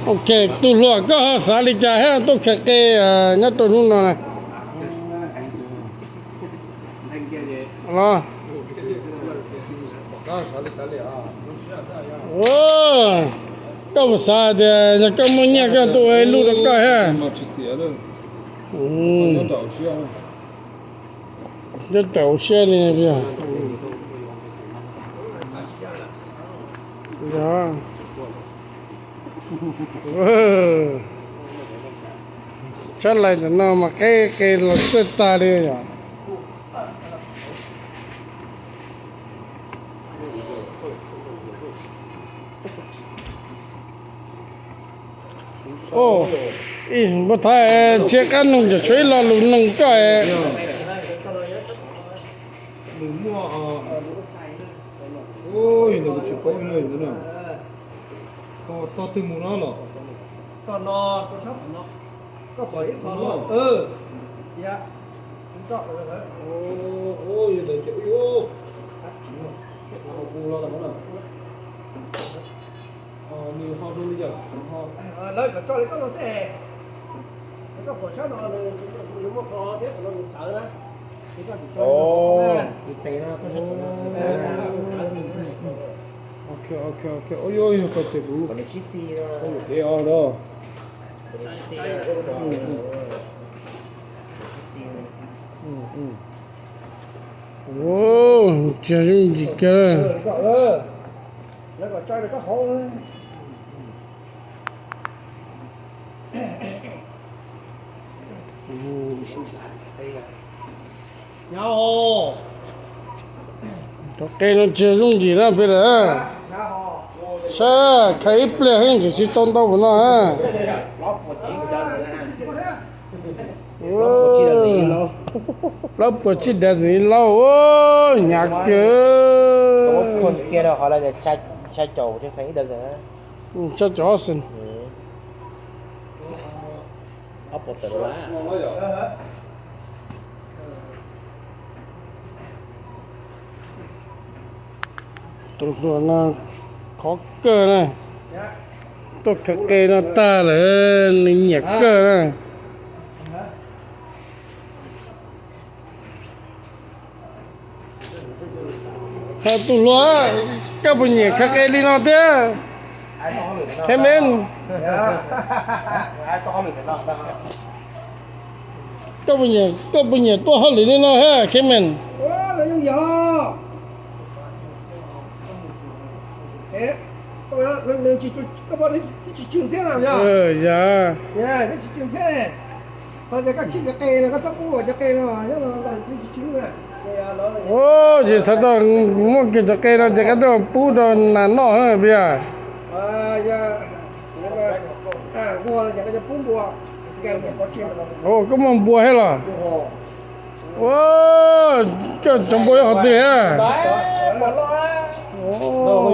Ok, tus hluas koj ho xav li cas thiab tuaj khaws qe nyob rau hnub no na? Los, koj puas xav tias yog koj muaj nyiaj koj tuaj ua ib lub rau koj thiab? Nyob raum siab li. Tshab lais ntawm no mas qeb qe los txawj tag li yom. Npauj Thaiv, ntsia qab noog tseem tshuav ib lo lus noog koj. Tog twg mus no los? Tog no, tog sab tom no. Koj pom ib qho no. Yog ntawd ces, nws ho zoo li cas? Lawv kom tso li koj no xwb. Koj pom sab no nws muaj qho thiab, qhov no nws txawv na. Ok, ok, ok. Ua yog koj tias kuv ua kev os no. Ua, ntsia zoo ntsim kiag. Cov qe no ntsia zoo ntsim na peb lawm. Saib khaws ib pliag xwb tseem tsis tau ntau npaum no. Plaub puas tsib dav zim laub, hnyav kawg. Tshaj caum ob xees. Tus hluas no khov kawg na, tuaj khaws qe no tag lawm nws nyiam kawg na. Tus hluas, koj puas nyiam khaws qe li no thiab? Khemen, koj puas nyiam tuaj hauj lwm li no thiab Khemen? Yog. Ces xav tau muaj kiag cov qe no ces koj tuaj pub rau nas noj puas yog? Koj muaj npua thiab los? Koj cov npua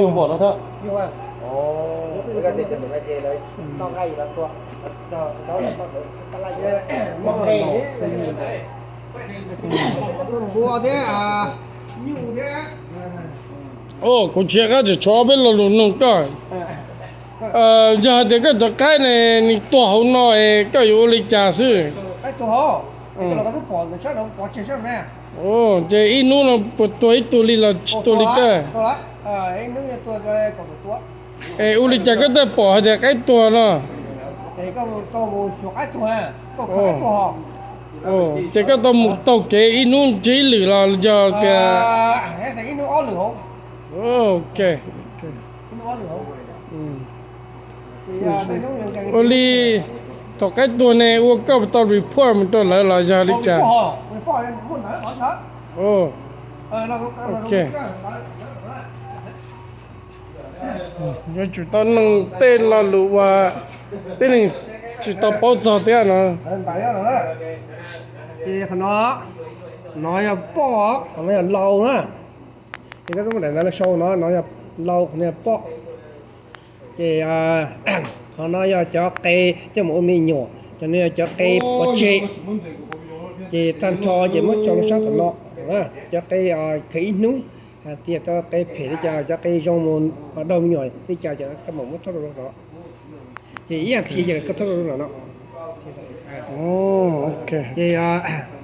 yuav qhov twg thiab? Kuv tsis qab tseem tshuav ob peb lo lus nug koj. Yog hais tias koj cov qaib ne nws tuag hauv no es koj yuav ua li cas xwb? Ces ib hnub no puas tuag ib tug li los tsis tuag li koj? Es ua li cas koj thiaj pom hais tias qaib tuag no? Ces koj tau mus taug kev ib hnub tsib lwm los yog tias? Ok. Ua li thaum qaib tuag ne ua koj tau report mus rau lawv los yog li cas? Ok. Yuav tsum tau nug tej lo lus uas tib neeg tsis tau paub txog thiab no. Qhov no, no yog poj, qhov no yog lau na. Ces koj muab daim ntawv no sau no, no yog lau, qhov no yog poj. Ces qhov no yog cov qe coj mus ua me nyuam, cov no yog cov qe pov tseg. Ces tag nrho ces muab tso rau sab tom no, cov qe khaws ib hnub. Tias cov qe phem li cas, cov qe zoo mus ho daug me nyuam li cas ces koj mam muab thauj rau no. Ces ib yam thiab ces koj thauj rau no no. Ces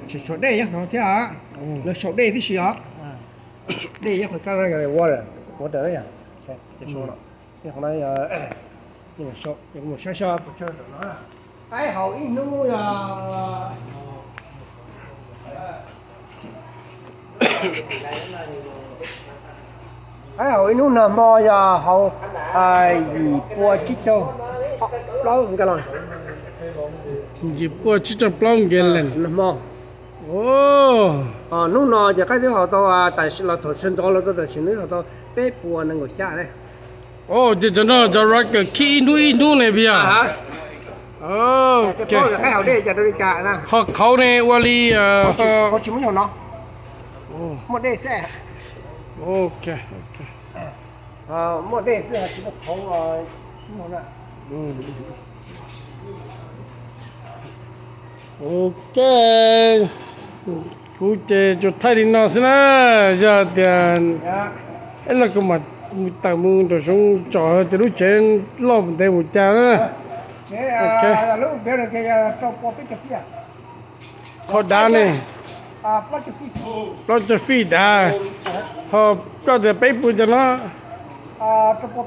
tseem tshuav dej nyob qhov no thiab, lawv sau dej tib si os. Dej nyob qhov kab water, water, ces qhov no, mus saib saib. Qaib haus ib hnub yog, qaib haus ib hnub nag hmo yog haus yim pua tsib caug plaub nkaus los. Yim pua tsib caug plaub nkaus los nag hmo. Hnub no ces qaib twb haus tau, tam sim los thaum sawv ntxov los tau tam sim no haus tau peb puas nees nkaum xya ne. Ces cov no cov record khib ib hnub ib hnub ne puas yog? Ho qhauv ne ua li, tsis muaj nyob no, muaj dej xwb. Ok, muaj dej xwb tsis muaj qhauv. Ok, kuv ces tsuas thaij li no xwb na. Yog tias ib los kuv mam tawm mus nram zoov tsom tias lub tsev loj ntev mus cas na. Qhov dav ne, plaub caug fij dav, ho koj tias peb puas cas no? Rau pua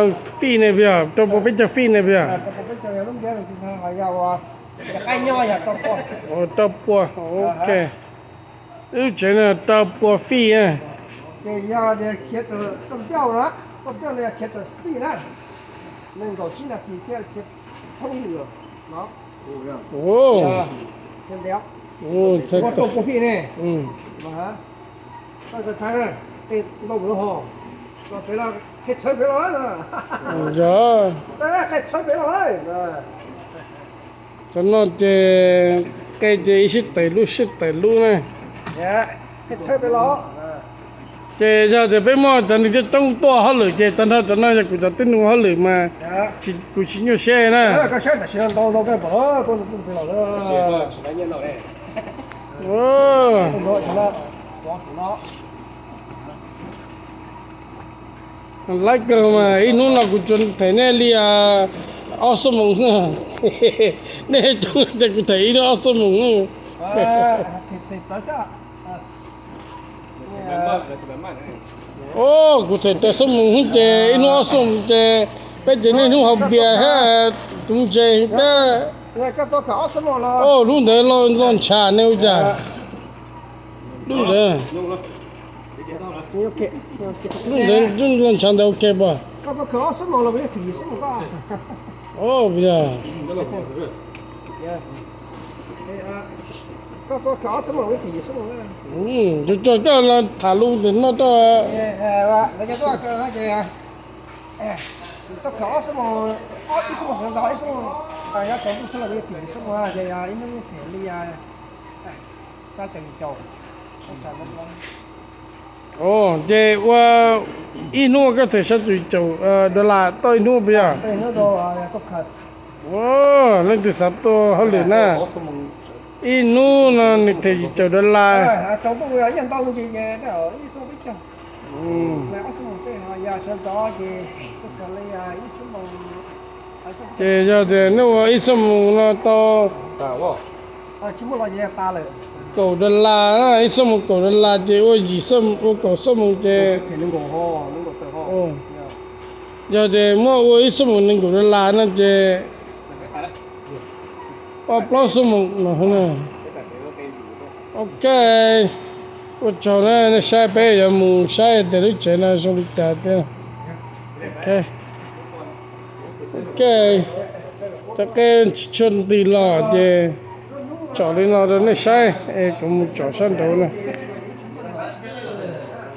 fij ne puas yog? Rau pua peb caug fij ne puas yog? Rau pua, ok. Lub tsev no rau pua fij na. Ces yog khiav tawm rooj cauj na, rooj cauj no yog khiav tawm speed na, nees nkaum tsib nas this thiaj khiav thoob lwm no. Ua rau pua fij ne. Koj txhawb, qe ntau mus lawm ho, pem los qe txhawb pem los. Yog, qe txhawb pem los. Cov no ces qe ces ib sib tawm lub sib tawm lub na. Ces yog tias peb muaj cov neeg coob coob tuaj hauj lwm ces tag nrho cov no yog kuv cov tub nug hauj lwm mas kuv tsis nyuaj siab na. Lawv kawg mas ib hnub no kuv tsuas them nej li ob xuab moos. Nej coob ces kuv them ib hnub ob xuab moos. Kuv them tas xuab moos ces ib hnub ob xuab moos ces peb ces niaj hnub haus npias thiab tu ntses thiab. Lub ntawd los ntshav ne ua cas? Lub ntawd, lub ntawd lub los ntshav ntawd ok puas? Yog, tso koj los tham lus ntawm no rau. Ces ua ib hnub koj them xya caum dollar tau ib hnub puas yog? Leej twg xav tuaj hauj lwm na, ib hnub no nws them yim caum dollar. Ces yog tias nej ua ib xuab moos no tau kaum dollar, ib xuab moos kaum dollar ces ua yim, ua kaum xuab moos ces, yog tias muab ua ib xuab moos nees nkaum dollar no ces ob plaub xuab moos no. Ok, ua tsaug na, nej saib peb yuav mus saib tias lub tsev no zoo li cas thiab. Ok, cov qe tsis tshua ntws los ces tsom li no rau nej saib es kuv mus tsom sab nraud na.